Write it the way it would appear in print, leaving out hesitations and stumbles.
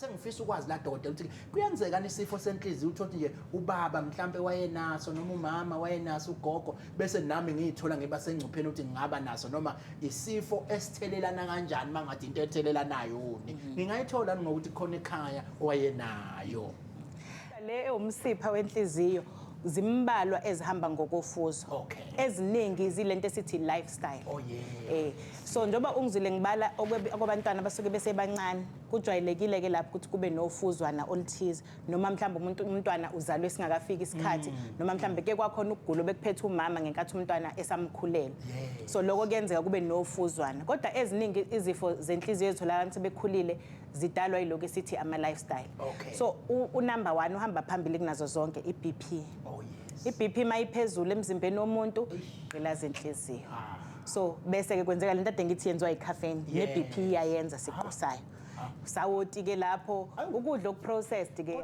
Sengifisa ukwazi la, dokotela, ukuthi kuyenzeka isifo senhliziyo, uthole ukuthi nje ubaba mhlambe wayenaso noma umama wayenaso, ugogo, bese nami ngiyithola ngiba sengcupheni ukuthi ngingaba naso, noma isifo esithelelana kanjani, mangathi into ethelelanayo ni ngingayithola ngokuthi khona ekhaya owayenayo? Le ewumsipha wenhliziyo, zimbalwa ezihamba ngokofuzo. Eziningi zilento esithi lifestyle. So njengoba ungizwile ngibala okwabantwana abasuke besebancane, kujwayelekile ke lapho ukuthi kube nofuzwana oluthize, noma mhlawumbe umuntu, umntwana uzalwe singakafiki isikhathi, noma mhlawumbe ke kwakhona ukugula bekuphethe umama ngenkathi umntwana esamkhulelwe. So lokho kuyenzeka kube nofuzwana, kodwa eziningi izifo zenhliziyo ezitholakala abantu sebekhulile zidalwa yilokhu esithi ama-lifestyle. So unumber 1 uhamba phambili kunazo zonke, i-BP. I-BP mayiphezulu emzimbeni womuntu, gqilaza inhliziyo. So bese ke kwenzeka lento ade ngithi yenziwa i-caffeine. Ne-BP iyayenza siqu sayo. Sawoti ke lapho, ukudla okuprocessed ke.